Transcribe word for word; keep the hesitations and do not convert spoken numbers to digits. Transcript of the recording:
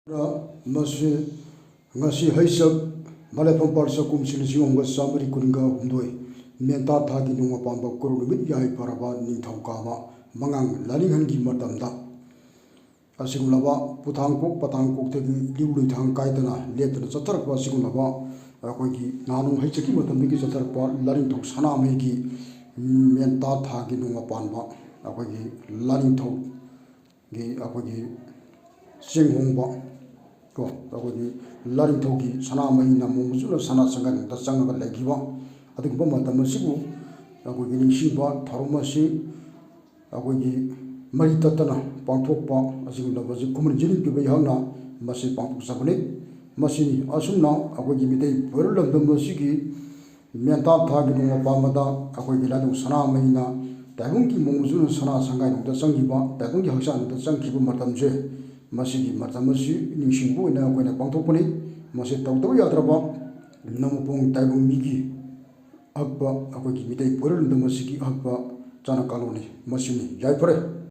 ꯃꯁꯤ ꯉꯁꯤ ꯍꯩꯆꯛ ꯃꯂꯦꯐꯝꯄꯥꯜ ꯆꯥꯛꯀꯨꯝꯁꯤ ꯂꯤꯁꯤꯡ ꯑꯃꯒ ꯆꯥꯃꯔꯤ ꯀꯨꯟꯒ ꯍꯨꯝꯗꯣꯏ, ꯃꯦꯟꯇꯥ ꯊꯥꯒꯤ ꯅꯣꯡꯃ ꯄꯥꯟꯕ ꯀꯨꯔꯨ ꯅꯨꯃꯤꯠ ꯌꯥꯏꯐꯔꯕ ꯅꯤꯡꯊꯧꯀꯥꯕ ꯃꯉꯥꯡ ꯂꯥꯏꯅꯤꯡꯍꯟꯒꯤ ꯃꯇꯝꯗ ꯑꯁꯤꯒꯨꯝꯂꯕ ꯄꯨꯊꯥꯡꯀꯣꯛ ꯄꯇꯥꯡꯀꯣꯛꯇꯒꯤ ꯂꯤꯎ ꯂꯨꯏꯊꯥꯡ ꯀꯥꯏꯗꯅ ꯂꯦꯞꯇꯅ ꯆꯠꯊꯔꯛꯄ ꯑꯁꯤꯒꯨꯝꯂꯕ ꯑꯩꯈꯣꯏꯒꯤ ꯅꯍꯥꯟꯋꯥꯏ ꯍꯩꯆꯛꯀꯤ ꯃꯇꯝꯗꯒꯤ ꯆꯠꯊꯔꯛꯄ ꯂꯥꯏꯅꯤꯡꯊꯧ ꯁꯅꯥꯃꯍꯤꯒꯤ ꯃꯦꯟꯇꯥ ꯊꯥꯒꯤ ꯅꯣꯡꯃ ꯄꯥꯟꯕ ꯑꯩꯈꯣꯏꯒꯤ ꯂꯥꯏꯅꯤꯡꯊꯧꯒꯤ ꯑꯩꯈꯣꯏꯒꯤ ꯆꯦꯡ ꯍꯣꯡꯕ ꯀꯣ, ꯑꯩꯈꯣꯏꯒꯤ ꯂꯥꯏꯅꯤꯡꯊꯧꯒꯤ ꯁꯅꯥꯃꯍꯤꯅ ꯃꯣꯡ ꯃꯆꯨꯅ ꯁꯅꯥ ꯁꯪꯒꯥꯏꯅꯨꯡꯗ ꯆꯪꯉꯒ ꯂꯩꯈꯤꯕ ꯑꯗꯨꯒꯨꯝꯕ ꯃꯇꯝ ꯑꯁꯤꯕꯨ ꯑꯩꯈꯣꯏꯒꯤ ꯅꯤꯡꯁꯤꯡꯕ ꯊꯧꯔꯝ ꯑꯁꯤ ꯑꯩꯈꯣꯏꯒꯤ ꯃꯔꯤ ꯇꯠꯇꯅ ꯄꯥꯡꯊꯣꯛꯄ ꯑꯁꯤꯒꯨꯝꯂꯕꯁꯤ ꯈꯨꯃꯟ ꯖꯤꯔꯤꯡ ꯄꯤꯕ ꯑꯩꯍꯥꯛꯅ ꯃꯁꯤ ꯄꯥꯡꯊꯣꯛꯆꯕꯅꯤ꯫ ꯃꯁꯤꯅꯤ ꯑꯁꯨꯝꯅ ꯑꯩꯈꯣꯏꯒꯤ ꯃꯤꯇꯩ ꯄꯣꯏꯔꯣꯜ ꯂꯝꯗꯝ ꯑꯁꯤꯒꯤ ꯃꯦꯟꯇꯥ ꯊꯥꯒꯤ ꯅꯣꯡꯃ ꯄꯥꯟꯕꯗ ꯑꯩꯈꯣꯏꯒꯤ ꯂꯥꯏꯅꯤꯡꯊꯧ ꯁꯅꯥꯃꯍꯤꯅ ꯇꯥꯏꯕꯪꯒꯤ ꯃꯣꯡ ꯃꯆꯨꯅ ꯁꯅꯥ ꯁꯪꯒꯥꯏꯅꯨꯡꯗ ꯆꯪꯈꯤꯕ, ꯇꯥꯏꯕꯪꯒꯤ ꯍꯛꯆꯥꯡꯗ ꯆꯪꯈꯤꯕ ꯃꯇꯝꯁꯦ, ꯃꯁꯤꯒꯤ ꯃꯇꯝ ꯑꯁꯤ ꯅꯤꯡꯁꯤꯡꯕ ꯑꯣꯏꯅ ꯑꯩꯈꯣꯏꯅ ꯄꯥꯡꯊꯣꯛꯄꯅꯤ꯫ ꯃꯁꯤ ꯇꯧꯗꯕ ꯌꯥꯗ꯭ꯔꯕ ꯅꯝꯃꯄꯣꯡ ꯇꯥꯏꯕꯪ ꯃꯤꯒꯤ ꯑꯍꯛꯄ, ꯑꯩꯈꯣꯏꯒꯤ ꯃꯤꯇꯩ ꯄꯣꯏꯔꯣꯜ ꯂꯝꯗꯝ ꯑꯁꯤꯒꯤ ꯑꯍꯛꯄ ꯆꯠꯅ ꯀꯥꯡꯂꯣꯟꯅꯤ꯫ ꯃꯁꯤꯅꯤ꯫ ꯌꯥꯏꯐꯔꯦ꯫